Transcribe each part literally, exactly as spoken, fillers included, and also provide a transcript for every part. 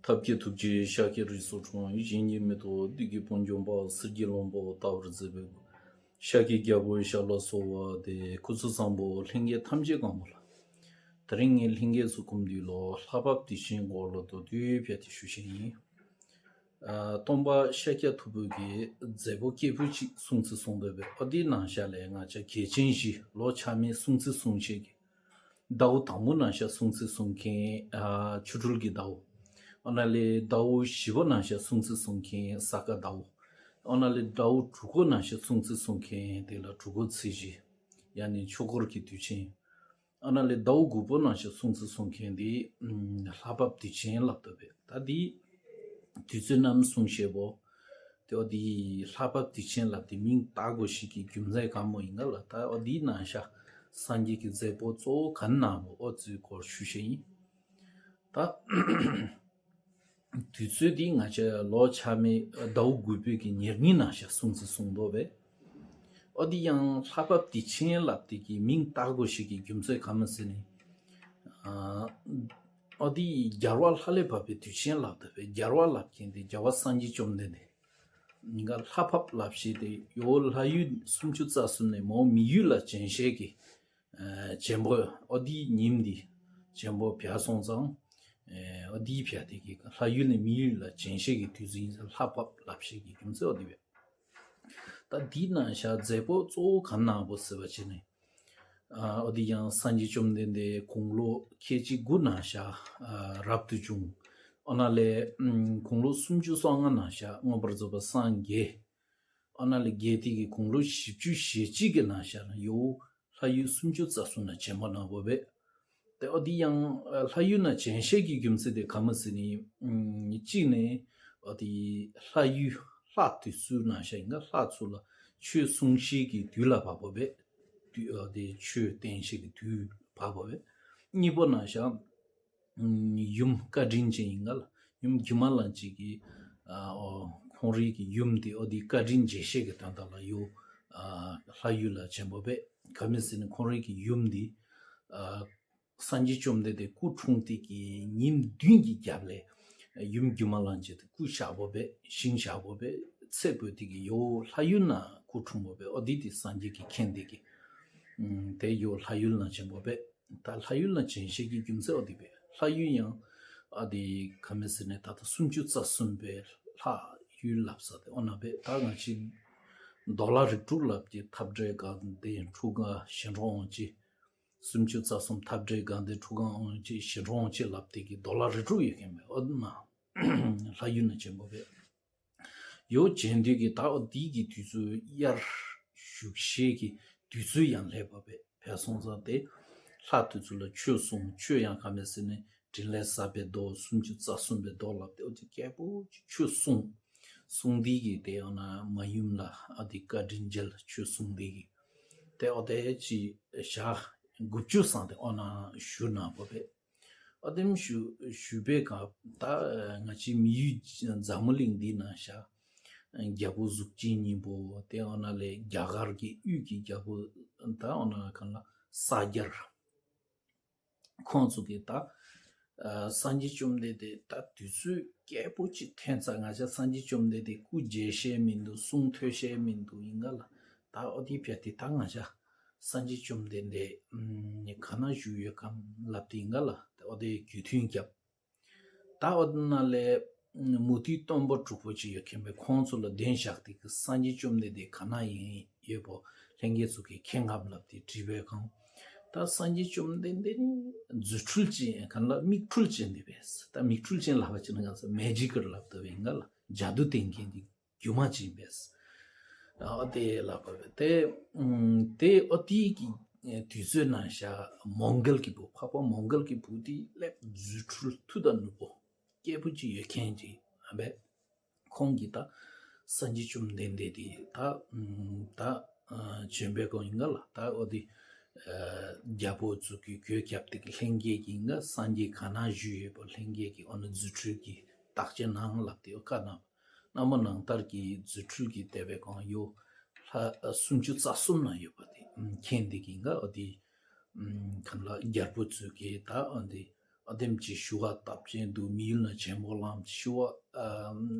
ཐབས་མཁས་ཐུགས་རྗེས་ཤཱཀྱ་རིགས་སུ་འཁྲུངས། གཞན་གྱིས་མི་ཐུབ་བདུད་ཀྱི་དཔུང་འཇོམས་པ། གསེར་གྱི་ལྷུན་པོ་ལྟ་བུར་མཛེས་པའི་སྐུ། ཤཱཀྱའི་རྒྱལ་པོ་ཞབས་ལ་གསོལ་བ་འདེབས། སྐུ་ཚེ་བཟང་པོ་ལྷན་རྒྱས་ཐམས་ཅད་གང་པོ་ལ། དེ་རིང་ངས་ལྷན་རྒྱས་ཚོ་སྐུ་མདུན་ལ་ལྷ་བབས་དུས་ཆེན་སྐོར་ལ་མདོར་བསྡུས་བྱས་ཏེ་ཞུ་བཞིན་ཡིན། ཨ། སྟོན་པ་ཤཱཀྱ་ཐུབ་པའི་གི་མཛད་པ་སྐྱེས་བུ་གཅིག་གསུང་ཚིག་གསུང་འདོད་པས། ཨ། འདིའི་ནང་བཞིན་ལས་ང་ཅག་གལ་ཆེན་བཞི་ལོ་ཆ་མེད་གསུང་ཚིག་གསུང་བྱེད་ཀྱི། ཟླ་བོ་དང་པོ་ནང་བཞིན་གསུང་ཚིག་གསུང་མཁན། ཨ། ཆོ་འཕྲུལ་གྱི་ཟླ་བོ། ཨ་ན་ལས་ཟླ་བོ་བཞི་པ་ནང་བཞིན་གསུང་ཚིག་གསུང་མཁན་ས་ག་ཟླ་བོ། ཨ་ན་ལས་ཟླ་བོ་དྲུག་པ་ནང་བཞིན་གསུང་ཚིག་གསུང་མཁན་དེ་ལ་དྲུག་པ་ཚེས་བཞི། ཡང་ན་ཆོས་འཁོར་གྱི་དུས་ཆེན། ཨ་ན་ལས་ཟླ་བོ་དགུ་པོ་ནང་བཞིན་གསུང་ཚིག་གསུང་མཁན་དེ་ལྷ་བབས་དུས་ཆེན་ལབ་འདོད་པས། ད་འདི་དུས་ཚོད་ནམ་གསུང་བཤད་པོ། དེ་འོ་དེ་ལྷ་བབས་དུས་ཆེན་ལབ་དེ་མིང་བཏགས་དགོས་ཤེས་ཀྱི་རྒྱུ་མཚན་གང་མོ་ཡིན་ག་ལ། ད་འོ་དེའི་ནང་བཞིན་སངས་རྒྱས་ཀྱི་མཛད་པོ་གཙོ་བོ་ག་ནང་བོ་འོ་ཚོའི་སྐོར་ཞུ་བཤད་ཡིན། ད་དུས་ཚོད་འདི་ང་ཅག་ལོ་ཆ་མེད་ཟླ་བོ་དགུ་པའི་གི་ཉེར་གཉིས་ནང་བཞིན་གསུང་ཚིག་གསུང་འདོད་པས། ཨོ་འདི་ཡང་ལྷ་བབས་དུས་ཆེན་ལབ་དེ་གི་མིང་བཏགས་དགོས་ཤེས་ཀྱི་རྒྱུ་མཚན་གང་མིན་ཟེར་ནི། ཨ། ཨོ་འདི་རྒྱལ་བ་ལྷ་ལས་བབས་པའི་དུས་ཆེན་ལབ་འདོད་པས། རྒྱལ་བ་ལབ་མཁན་དེ་རྒྱལ་བ་སངས་རྒྱས་བཅོམ་ལྡན་འདས། ཉིན་ག་ལྷ་བབས་ལབ་ཤེས་དེ་ཡོ་ལྷ་ཡུལ་སུམ་ཅུ་རྩ་གསུམ་ནས་མོ་མི་ཡུལ་ལ་བྱོན་ཤེས་ཀྱི། ཨ། བྱོན་པོ་ཨོ་འདིའི་ཉིན་འདི་བྱོན་པོ་བྱས་སོང་ཙང་། ཨ། ཨོ་འདིའི་བྱས་དེ་གི་ལྷ་ཡུལ་ནས་མི་ཡུལ་ལ་བྱོན་ཤེས་ཀྱི་དུས་ཚོད་ཡིན་ཙང་ལྷ་བབས་ལབ་ཤེས་ཀྱི་རྒྱུ་མཚན་ཨོ་འདི་བས། ད་འདི་ནང་བཞིན་མཛད་པོ་གཙོ་བོ་གང་ནང་བོ་ཟེར་བ་བྱས་ནས། ཨ། ཨོ་འདི་ཡང་སངས་རྒྱས་བཅོམ་ལྡན་འདས་དགུང་ལོ་ཁལ་གཅིག་དགུ་ནང་བཞིན། ཨ། རབ་ཏུ་བྱུང་། ཨོ་ན་ལས། ཨམ། དགུང་ལོ་སུམ་ཅུ་སོ་ལྔ་ནང་བཞིན་མངོན་པར་རྫོགས་པར་སངས་རྒྱས། ཨོ་ན་ལས་རྒྱལ་དེ་གི་དགུང་ལོ་བཞི་བཅུ་ཞེ་གཅིག་གི་ནང་བཞིན་ཡོ་ལྷ་ཡུལ་སུམ་ཅུ་རྩ་གསུམ་ན་བྱོན་པ་ནང་བོ་བས། དེ་ཨོ་འདི་ཡང་ལྷ་ཡུལ་ན་བྱོན་ཤེས་ཀྱི་རྒྱུ་མཚན་དེ་ག་མ་ཟེར་ནི། ཨམ། གཅིག་ནས་ཨོ་འདི་ལྷ་ཡུལ་ལྷ་དེ་ཚོའི་ནང་བཞིན་ཡིན་ན་ལྷ་ཚོ་ལ་ཆོས་གསུང་ཤེས་ཀྱི་དུས་ལ་བབ་པ་བས། དུས་ཨོ་འདི་ཆོས་བསྟན་ཤེས་ཀྱི་དུས་བབ་པ་བས། གཉིས་པ་ནང་བཞིན་ཡུམ་བཀའ་དྲིན་ཅན་ཡིན་ང་ལ། ཡུམ་སྒྱུ་མ་ལྷ་འདྲེ་གི། ཨ། ཨོ་ཁོང་རའི་གི་ཡུམ་དེ་ཨོ་འདི་བཀའ་དྲིན་འཇལ་ཤེས་ཀྱི་དོན་དག་ལ་ཡོ། ཨ། ལྷ་ཡུལ་ལ་བྱོན་པ་བས། ག་མི་ཟེར་ནི་ཁོང་རའི་གི་ཡུམ་དེ། ཨ། སངས་རྒྱས་བཅོམ་ལྡན་འདས་སྐུ་འཁྲུངས་དེ་གི་ཉིན་བདུན་གྱི་རྒྱབ་ལས། ཡུམ་སྒྱུ་མ་ལྷ་འདྲེ་དེ་སྐུ་བཞག་པ་བས། ཞིང་བཞག་པ་བས། ཚེ་འཕོས་དེ་གི་ཡོ་ལྷ་ཡུལ་ན་སྐུ་འཁྲུངས་པ་བས། ཨོ་འདི་དེ་སངས་རྒྱས་ཀྱི་མཁྱེན་དེ་གི། ཨམ། དེ་ཡོ་ལྷ་ཡུལ་ན་བྱོན་པ་བས། ད་ལྷ་ཡུལ་ན་བྱོན་ཤེས་ཀྱི་རྒྱུ་མཚན་ཨོ་འདི་བས། ལྷ་ཡུལ་ཡང་ཨ་འདི་ག་མི་ཟེར་ནས་ད་ལྟ་སུམ་ཅུ་རྩ་གསུམ་པའི་ལྷ་ཡུལ་ལབ་ས་དེ་ཨོ་ན་བས། ད་ང་ཅི་མདོ་ལྷ་རིགས་དྲུག་ལབ་ཀྱི་ཐབས་འབྲས་དགའ་ལྡན་ཁྲོ་གང་ཞི་ཁྲོ་དབང་བྱེད། སུམ་ཅུ་རྩ་གསུམ་ཐབས་འབྲས་དགའ་ལྡན་ཁྲོ་གང་དབང་བྱེད་ཞི་ཁྲོ་དབང་བྱེད་ལབ་དེ་གི་མདོ་ལྷ་རིགས་དྲུག་ཡོད་མཁན་བས། ཨོ་ན་ལྷ་ཡུལ་ན་བྱོན་པ་བས། ཡོ་བྱོན་དུས་ཀྱི་ད་འོ་དེའི་གི་དུས་ཚོད་དབྱར་བཞུགས་ཤེས་ཀྱི་དུས་ཚོད་ཡང་སླེབས་པ་བས། བས་སོང་ཙང་དེ་ལྷ་དེ་ཚོ་ལ་ཆོས་གསུངས། ཆོས་ཡང་ག་མེད་ཟེར་ནས་དྲིན་ལན་གསབ་པའི་མདོ་སུམ་ཅུ་རྩ་གསུམ་པའི་མདོ་ལབ་དེ་འོ་དེ་རྒྱས་པོ་ཅིག་ཆོས་གསུངས། གསུངས་དེའི་གི་དེ་འོ་ན་མ་ཡུམ་ལ་ཨ་དེ་བཀའ་དྲིན་འཇལ་ཆོས་གསུངས་དེའི་གི་དེ་འོ་དེ་ཅི་ཞག་དགུ་བཅུ་སང་དེ་འོ་ན་བཞུགས་གནང་བ་བས། ཨ་དེམ་ཞུ་ཞུ་བའི་སྐབས་ད་ང་ཅི་མི་ཡུལ་འཛམ་བུ་གླིང་འདི་ན་ཤ་རྒྱལ་པོ་གཟུགས་ཅན་སྙིང་པོ་དེ་འོ་ན་ལས་རྒྱ་གར་གྱི་དབུས་ཀྱི་རྒྱལ་པོ་ད་འོ་ན་གང་ལ་ས་རྒྱལ་ཁོང་ཚོ་གི་ད་སངས་རྒྱས་བཅོམ་ལྡན་འདས་ད་དུས་ཚོད་རྒྱས་པོ་ཅིག་ཐོན་ཚར། ང་ཅག་སངས་རྒྱས་བཅོམ་ལྡན་འདས་སྐུ་མཇལ་ཤེས་མི་འདུག་གསུང་ཐོས་ཤེས་མི་འདུག་ཡིན་ག་ལ་ད་ཨོ་དེ་ཕྱད་དེ་ད་ང་ཅག་སངས་རྒྱས་བཅོམ་ལྡན་འདས་ག་ན་བཞུགས་ཡོད་གམ་ལབ་དེ་ཡིན་ག་ལ་ད་ཨོ་དེ་རྒྱུས་མཐུན་རྒྱབ། ད་ཨོ་དེ་ན་ལས་མུ་སྟེགས་སྟོན་པ་དྲུག་པོ་ཅིག་ཡོད་མཁན་པས། ཁོང་ཚོ་ལ་གདན་བཞག་དེ་གི་སངས་རྒྱས་བཅོམ་ལྡན་འདས་ག་ན་ཡིན་ཡོད་པོ་ལྷན་རྒྱས་ཚོ་གི་མཁྱེན་གམ་ལབ་དེ་དྲིས་པའི་སྒང་། ད་སངས་རྒྱས་བཅོམ་ལྡན་འདས་ནི་རྫུ་འཕྲུལ་ཅན་གང་ལ་མིག་འཕྲུལ་ཅན་དེ་བས། ད་མིག་འཕྲུལ་ཅན་ལབ་པ་ཅིག་ན་ག་ས་མེ་ཇི་ཀར་ལབ་དེ་བས་ཡིན་ག་ལ་ཇ་དུ་བསྟན་མཁན་དེ། སྒྱུ་མ་ཅན་པས། ཨ་དེ་ལབ་པ་རེད་དེ། ཨམ་དེ་ཨོ་དེ་གི་དུས་ཚོད་ན་ཤ་མོང་གལ་གྱི་བུ་འཕགས་པ་མོང་གལ་གྱི་བུ་དེ་སླེབས་རྫུ་འཕྲུལ་མཐུ་དང་ནུས་པོ་སྐྱེས་བུ་ཅིག་ཡོད་མཁན་ཅིག་ཨ་བས། ཁོང་གིས་ད་སངས་རྒྱས་བཅོམ་ལྡན་འདས་དེ་ད་ཨམ་ད་ཨ་བྱོན་པའི་སྐོར་ཡིན་ག་ལ་ད་ཨོ་དེ་ཨ་རྒྱལ་པོ་ཚོ་གི་གོས་རྒྱབ་དེ་གི་ལྷན་རྒྱས་ཀྱི་ཡིན་ག་སངས་རྒྱས་ག་ན་བཞུགས་ཡོད་པ་ལྷན་རྒྱས་ཀྱི་ཨོ་ན་རྫུ་འཕྲུལ་གྱི་བརྟག་དཔྱད་གནང་ལབ་དེ་ཨོ་བཀའ་གནང་། རྣམ་པ་ནང་ལྟར་གྱི་རྫུ་འཕྲུལ་གྱི་དད་པའི་སྒང་ཡོ་ལྷ་སུམ་ཅུ་རྩ་གསུམ་ན་ཡོད་པ་དེ་མཁྱེན་དེ་གི་ང་འོ་དེ་གང་ལ་རྒྱལ་པོ་ཚོས་ཀྱི་ད་འོ་དེ་ ཨ་དེམ་གྱི་ཞུ་བ་སྟབས་ཅན་འདུག་མི་ཡུལ་ན་ཆེན་པོ་ལམ་ཞུ་བ་ཨ་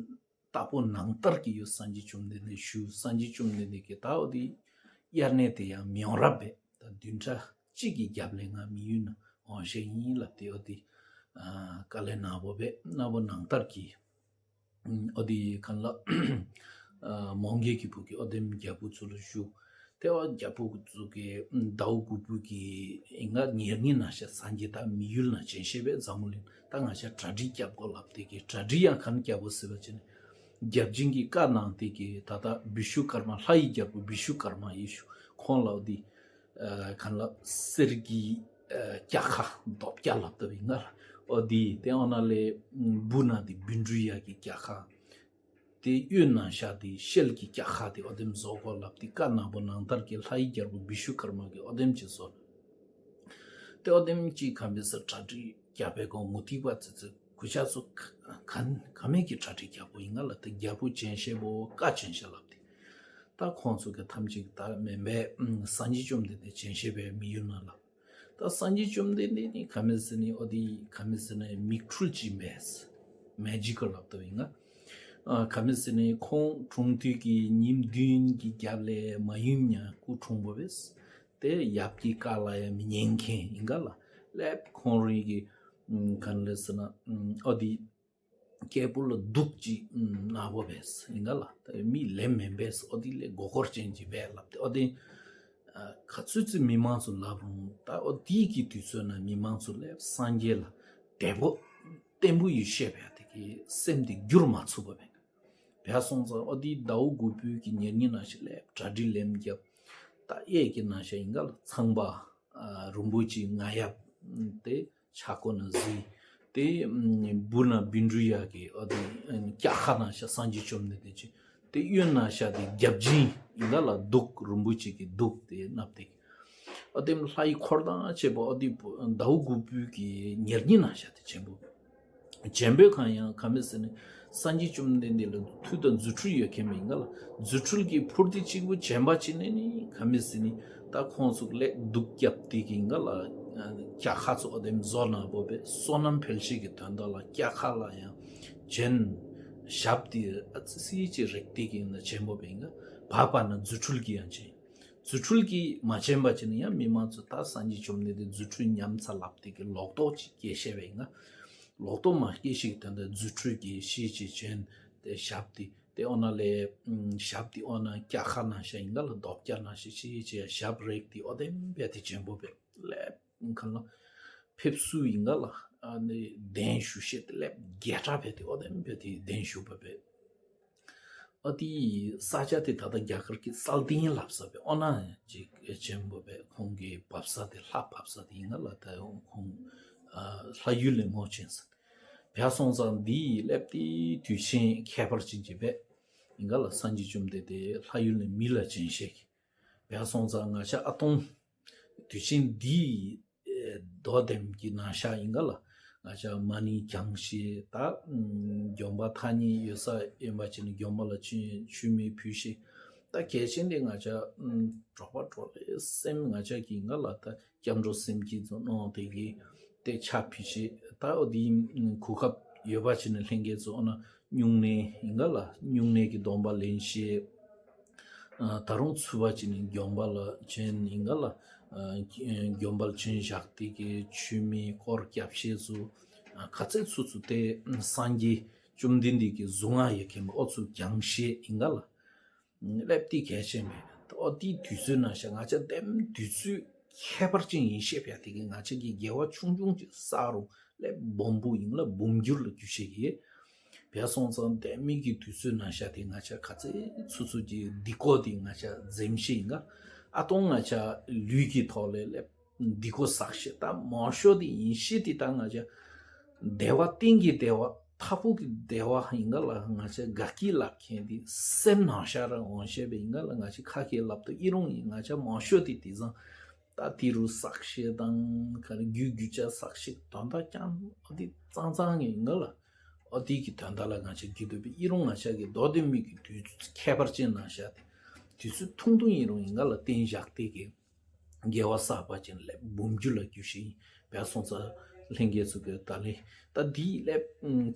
རྟག་པོ་ནང་ལྟར་གྱི་ཡོད། སངས་རྒྱས་བཅོམ་ལྡན་འདས་ཞུ། སངས་རྒྱས་བཅོམ་ལྡན་འདས་ཀྱི་ད་འོ་དེ་དབྱར་གནས་དེ་ཡང་མི་ཡོང་རབས་བས། ད་བདུན་ཕྲག་གཅིག་གི་རྒྱབ་ལས་ང་མི་ཡུལ་ན་འོང་ཤེས་ཡིན་ལབ་སྟེ་འོ་དེ་ཨ་དཀའ་ལས་ནག་པོ་བས། ནག་པོ་ནང་ལྟར་གྱི་ཨ་དེ་གང་ལ་ཨ་མོང་གེ་གི་བུ་གི་ཨ་དེམ་རྒྱལ་པོ་ཚོ་ལ་ཞུ། དེ་བ་རྒྱལ་པོ་ཚོ་གི་ཟླ་བ་དགུ་པོ་གི་ཨིན་ག་ཉེར་གཉིས་ན་ཤ་སངས་རྒྱས་ད་མི་ཡུལ་ན་བྱེད་ཤེས་པས། འཛམ་བུ་གླིང་ད་ང་ཤ་གྲ་སྒྲིག་རྒྱབ་དགོས་ལབ་སྟེ་གི་གྲ་སྒྲིག་ཡང་གང་རྒྱབ་དགོས་ཟེར་བ་ཅི་ནས་རྒྱབ་ཅིང་གི་བཀའ་གནང་སྟེ་གི་ད་ལྟ་བི་ཤུ་ཀར་མ་ལྷ་ཡི་རྒྱལ་པོ་བི་ཤུ་ཀར་མ་ཡི་ཞུ། ཁོང་ལ་འོ་དེ་ཨ་གང་ལ་གསེར་གྱི་ཨ་སྐྱ་ཁ་རྡོ་སྐྱ་ལབ་ཏུ་ཡིན་ང་ལ་འོ་དེ་དེ་འོ་ན་ལས་འབུ་ན་དེ་བཻ་ཌཱུརྱ་གི་སྐྱ་ཁ་དེ་གཡོན་ན་ཤ་དེ་ཤེལ་གྱི་སྐྱ་ཁ་དེ་ཨོ་དེམ་བཟོ་གོ་ལབ་དེ་བཀའ་ནག་པོ་ནང་ལྟར་གྱི་ལྷ་ཡི་རྒྱལ་པོ་བི་ཤུ་ཀར་མ་གི་ཨོ་དེམ་གྱི་བཟོ་དེ་ཨོ་དེམ་གྱི་ག་མེད་སར་གྲ་སྒྲིག་རྒྱབ་པའི་གོ་མུ་ཏིག་པ་ཙི་ཙི་གུ་ཆ་ཚོ་ག་ག་མེད་ཀྱི་གྲ་སྒྲིག་རྒྱབ་པོ་ཡིན་ང་ལ་དེ་རྒྱལ་པོ་ཅན་ཤེས་པོ་བཀའ་ཅན་ཤེས་ལབ་དེ། ད་ཁོང་ཚོ་གི་ཐམས་ཅད་ད་མེན་པས་སངས་རྒྱས་བཅོམ་ལྡན་འདས་ཅན་ཤེས་པའི་མི་ཡུལ་ན་ལ། ད་སངས་རྒྱས་བཅོམ་ལྡན་འདས་ནི་ག་མེད་ཟེར་ནི་ཨོ་དེ་ག་མེད་ཟེར་ནི་མིག་འཕྲུལ་གྱི་མེད་མེ་ཇི་ཀལ་ལབ་ཏུ་ཡིན་ང་། ཨ་ག་མེད་ཟེར་ནི་ཁོང་གྲོངས་དུས་ཀྱི་ཉིན་བདུན་གྱི་རྒྱབ་ལས་མ་ཡུམ་ཉ་སྐུ་གྲོངས་པོ་བས། དེ་ཡབ་ཀྱི་བཀའ་ལ་ཡང་མི་ཉན་མཁན་ཡིན་ག་ལ་ལེབ་ཁོང་རིག་གི་ག་ལ་ཟེར་ན་ཨོ་དེ། སྐྱེས་བུ་ལ་སྡུག་ཅིག་ནག་པོ་བས་ཡིན་ག་ལ་ད་མི་ལེམ་མེན་པས་ཨོ་དེ་ལས་མགོ་སྐོར་ཅན་གྱི་བས་ལབ་སྟེ་ཨོ་དེ་ག་ཚོད་ཚོད་མི་མང་ཚོ་ལབ་རུང་ད་ཨོ་དེའི་གི་དུས་ཚོད་ན་མི་མང་ཚོ་ལས་སངས་རྒྱས་ལ་དད་པོ་བརྟན་པོ་ཡོད་ཤེས་པ་དེ་གི་སེམས་དེ་འགྱུར་མ་ཚུགས་པ་བས། བས་སོང་ཙང་ཨོ་དེ་ཟླ་བ་དགུ་པོའི་གི་ཉེར་གཉིས་ན་ཤི་ལས་གྲ་སྒྲིག་ལེམ་རྒྱབ་ད་གཡས་ཀྱི་ན་ཤ་ཡིན་ག་ལ་ཚངས་པ་རིན་པོ་ཆེ་རྔ་ཡབ་དེ། ཆ་ཀོ་ན་ཟི། དེ་འབུ་ན་བཻ་ཌཱུརྱ་གི་ཨ་དེ་སྐྱ་ཁ་ན་ཤ་སངས་རྒྱས་བཅོམ་ལྡན་འདས་ཀྱི་དེ་གཡོན་ན་ཤ་དེ་བརྒྱ་བྱིན་ཡིན་ལ་ལ་གདུགས་རིན་པོ་ཆེ་གི་གདུགས་དེ་མནབས་ཏེ། ཨ་དེ་ལྷ་ཡི་འཁོར་དང་བཅས་པ་ཨ་དེ་ཟླ་བ་དགུ་པོའི་གི་ཉེར་གཉིས་ན་ཤ་དེ་ཆེན་པོ། ཆེན་པོའི་གང་ཡང་ག་མེད་ཟེར་ནས་སངས་རྒྱས་བཅོམ་ལྡན་འདས་ལ་མཐུ་དང་རྫུ་འཕྲུལ་ཡོད་མཁན་མིན་ང་ལ་རྫུ་འཕྲུལ་གྱི་འཕུར་དེ་གཅིག་པུ་བྱེན་པ་ཅི་ནས་ནི་ག་མེད་ཟེར་ནི་ད་ཁོང་ཚོ་ལས་གདུགས་རྒྱབ་དེ་གི་ང་ལ་ཀྱ་ཁ་ཚོ་ཨ་དེམ་བཟོ་ན་བོ་བས་བསོད་ནམས་འཕེལ་ཤེས་ཀྱི་དོན་དག་ལ་ཀྱ་ཁ་ལ་ཡང་བྱེན་ཞབས་དེ་ཨ་ཙི་སི་ཅི་རེག་དེ་གི་ན་ཆེན་པོ་བས་ང་བབ་པ་ན་རྫུ་འཕྲུལ་གྱི་ཡང་ཆེན། རྫུ་འཕྲུལ་གྱིས་མ་བྱེན་པ་ཅི་ནས་ཡང་མི་མང་ཚོ་ད་སངས་རྒྱས་བཅོམ་ལྡན་འདས་རྫུ་འཕྲུལ་ཉམས་ཚར་ལབ་དེ་གི་ལོག་རྟོག་ཅིག་སྐྱེ་ཤེས་བས་ང་། ལོག་རྟོག་མ་སྐྱེ་ཤེས་ཀྱི་དོན་དག་རྫུ་འཕྲུལ་གྱིས་ཤེས་ཅི་བྱེན་དེ་ཞབས་དེ། དེ་ཨོ་ན་ལས་ཞབས་དེ་ཨོ་ན་ཀྱ་ཁ་ན་ཤ་ཡིན་ག་ལ་རྡོབ་ཀྱ་ན་ཤ་ཤེས་ཅི་ཞབས་རེག་དེ་ཨོ་དེམ་བས་དེ་ཆེན་པོ་བས་ལས་ཁ་ལ་ཕེབས་བསུ་ཡིན་ག་ལ་ཨ་ནི་གདན་ཞུ་ཤེས་དེ་ལས་རྒྱས་གྲགས་བས་དེ་ཨོ་དེམ་བས་དེ་གདན་ཞུ་བ་བས། ཨ་དེའི་ས་ཆ་དེ་ད་ལྟ་རྒྱ་གར་གྱི་སལ་ཏིང་ལབ་ས་བས་ཨོ་ན་ཅིག་ཆེན་པོ་བས་ཁོང་གི་བབས་ས་དེ་ལྷ་བབས་ས་དེ་ཡིན་ག་ལ་ད་ཁོང་ཨ་ལྷ་ཡུལ་ལས་ངོ་ཆེན་ས་བས་སོང་ཙང་འདིའི་སླེབས་དེ་དུས་ཆེན་ཁྱད་པར་ཅན་གྱི་བས་ཡིན་ག་ལ་སངས་རྒྱས་བཅོམ་ལྡན་འདས་ལྷ་ཡུལ་ནས་མི་ལ་བྱིན་ཤེས་ཀྱི། བས་སོང་ཙང་ང་ཆ་ཨ་སྟོང་དུས་ཆེན་འདིའི་རྡོ་ལྡེམ་གྱི་ནང་ཤ་ཡིན་ག་ལ་ང་ཆ་མ་ཎི་བགྱང་ཤེས་ད་དགོན་པ་ཐ་སྙད་ཡོད་ས་ཡིན་པ་ཅི་ནས་དགོན་པ་ལ་ཆུ་ཆུ་མེ་ཕུལ་ཤེས་ད་གལ་ཆེན་དེ་ང་ཆ་གྲོགས་པ་གྲོགས་ལས་སེམས་ང་ཆ་གི་ཡིན་ག་ལ་ད། སྐྱབས་འགྲོ་སེམས་བསྐྱེད་ཚོ་གནང་དེ་གི་དེ་ཆ་ཕི་ཤེས་ད་ཨོ་དེ་གོ་སྐབས་ཡོད་པ་ཅི་ནས་ལྷན་རྒྱས་ཚོ་ཨོ་ན་སྨྱུང་གནས་ཡིན་ག་ལ་སྨྱུང་གནས་ཀྱི་སྡོམ་པ་ལེན་ཤེས། ད་རུང་ཚུལ་བ་ཅི་ནས་དགོན་པ་ལ་ཆེན་ཡིན་ག་ལ་དགོན་པ་ལ་ཆེན་བཞག་དེ་གི་ཆུ་མེ་སྐོར་སྐྱབས་ཤེས་ཚོ་ག་ཚད་ཚུ་ཚུ་དེ་སངས་རྒྱས་བཅོམ་ལྡན་འདས་ཀྱི་གཟུངས་སྔགས་ཡོད་མཁན་པ་ཨོ་ཚུ་བགྱང་ཤེས་ཡིན་ག་ལ། སླེབས་དེ་གལ་ཆེན་མེད། ཨོ་དེའི་དུས་ཚོད་ནང་བཞིན་ང་ཆ་ལྡེམ་དུས་ཚོད་ཁྱད་པར་ཅན་ཡིན་ཤེས་པ་དེ་གི་ང་ཆ་གི་དགེ་བ་ཆུང་ཆུང་ཅིག་བསགས་རུང་སླེབས་སྦོམ་པོ་ཡིན་ལ་འབུམ་འགྱུར་ལ་འགྱུར་ཤེས་ཀྱི། བས་སོང་ཙང་ལྡེམ་མིག་གི་དུས་ཚོད་ནང་བཞིན་དེ་ང་ཆ་ག་ཚད་ཚུ་ཚུ་གི་འདི་ཀོ་དེ་ང་ཆ་འཛེམ་ཤེས་ཡིན་ག་ཨ་སྟོང་ང་ཆ་ལུས་ཀྱི་ཐོག་ལས་སླེབས། འདི་ཀོ་བསགས་ཤེས་ད་མང་ཤོས་དེ་ཡིན་ཤེས་དེ་ད་ང་ཆ་བདེ་བ་གཏིང་གི་བདེ་བ་མཐའ་ཕུག་གི་བདེ་བ་ཡིན་ག་ལ་ང་ཆ་དགའ་སྐྱིད་ལབ་མཁན་དེ་སེམས་ནང་ཤར་འོང་ཤེས་པ་ཡིན་ག་ལ་ང་ཆ་ཁ་སྐད་ལབ་ཏུ་ཨི་རུང་ཡིན་ང་ཆ་མང་ཤོས་དེ་དེ་ཙང་ད་དེ་རུ་བསགས་ཤེས་དང་ག་རེ་རྒྱུ་རྒྱུ་ཆ་བསགས་ཤེས་དོན་དག་ཀྱང་ཨ་དེ་ཙང་ཙང་ཡིན་ག་ལ་ཨ་དེ་གི་དོན་དག་ལ་ང་ཆ་རྒྱུ་འདོད་པའི་ཨི་རུང་ང་ཆ་གི་མདོ་དོན་མི་གི་དུས་ཁྱད་པར་ཅན་ནང་བཞག་དེ་དུས་ཚོད་ཐུང་ཐུང་ཡིན་རུང་ཡིན་ག་ལ་བརྟན་བཞག་དེ་གི་དགེ་བ་བསགས་པ་ཅན་ལས་འབུམ་འགྱུར་ལ་འགྱུར་ཞིང་བས་སོང་ཙང་ ལྷན་རྒྱས་ཚོ་གི་ད་ལན་ད་འདིའི་སླེབས་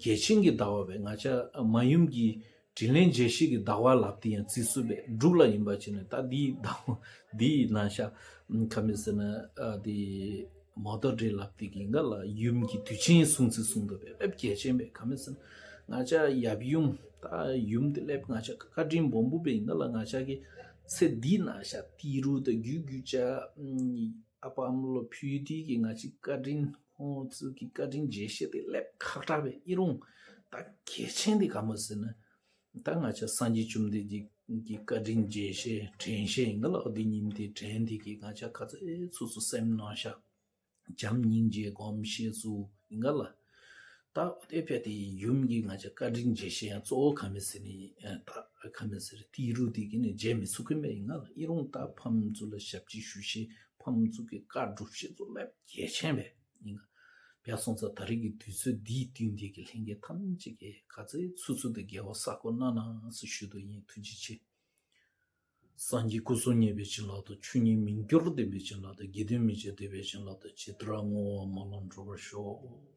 གལ་ཆེན་གྱི་ཟླ་བ་བས་ང་ཅག་མ་ཡུམ་གྱི་དྲིན་ལན་འཇལ་བྱེད་ཀྱི་ཟླ་བ་ལབ་དེ་ཡང་བརྩི་སྲོལ་བས་འབྲུག་ལ་ཡིན་པ་བྱས་ནས། ད་འདིའི་ཟླ་བ་འདིའི་ནང་ཤ་ཁ་མི་ཟེར་ན་འདི་མོ་ཏོ་འདྲེ་ལབ་དེ་གི་འགའ་ལ་ཡུམ་གྱི་དུས་ཆེན་སྲུང་བརྩི་གསུང་དུ་བས་སླེབས་གལ་ཆེན་བས། ཁ་མི་ཟེར་ན་ང་ཅག་ཡབ་ཡུམ་ད་ཡུམ་དེ་སླེབས་ང་ཅག་བཀའ་དྲིན་སྦོམ་པོ་བས་ཡིན་ན་ལ་ང་ཅག་གི་ཚེ་འདིའི་ནང་ཤ་ཏི་རུ་དང་རྒྱུད་རྒྱུད་ཅག་ཨ་ཕ་ཨ་མ་ལོ་ཕུལ་དུས་ཀྱི་ང་ཅག་བཀའ་དྲིན་ཁོང་ཚོ་གི་བཀའ་དྲིན་འཇལ་བྱེད་དེ་སླེབས་ཁག་དྲག་པས། ཨི་རུང་ད་གལ་ཆེན་དེ་ག་མོ་ཟེར་ན་ད་ང་ཅག་སངས་རྒྱས་བཅོམ་ལྡན་འདས་ཀྱི་བཀའ་དྲིན་འཇལ་བྱེད་དྲན་བྱེད་ཡིན་ན་ལ་འདི་ཉིན་དེ་དྲན་དེ་གི་ང་ཅག་ག་ཚོད་ཚོད་ཚོད་སེམས་ནང་ཤ་བྱམས་སྙིང་རྗེ་སྒོམ་བྱེད་ཚུལ་ཡིན་ག་ལ། ད་དེ་ཕྱད་དེ་ཡུམ་གྱི་ང་ཅག་བཀའ་དྲིན་འཇལ་བྱེད་ཡང་གཙོ་བོ་ག་མེད་ཟེར་ནི་ད་ག་མེད་ཟེར་ཏི་རུ་དེ་གི་ནི་འཇལ་མི་ཚུགས་གི་མེད་ཡིན་ག་ལ། ཨི་རུང་ད་ཕམ་ཚོ་ལ་ཞབས་ཕྱི་ཞུ་བྱེད་ཕམ་ཚོ་གི་བཀའ་སྒྲུབ་བྱེད་ཚུལ་ལབ་གལ་ཆེན་བས་ཡིན་ག། བྱས་སོང་ཙང་ད་རེས་ཀྱི་དུས་ཚོད་འདིའི་སྟེང་དེ་གི་ལྷན་རྒྱས་ཐམས་ཅད་ཀྱིས་ག་ཚོད་ཚོད་ཚོད་དུ་དགེ་བ་བསགས་དགོས་ན་ན་ཟེར་ཞུ་དོ་ཡིན། ཐུགས་རྗེ་ཆེ། སངས་རྒྱས་སྐུ་གསུམ་བརྙེས་པའི་བྱིན་རླབས་དང་། ཆོས་ཉིད་མི་འགྱུར་བདེན་པའི་བྱིན་རླབས་དང་། དགེ་འདུན་མི་ཕྱེད་བདེ་བའི་བྱིན་རླབས་དང་། ཇི་ལྟར་བསྔོ་བ་སྨོན་ལམ་འགྲུབ་པར་ཤོག།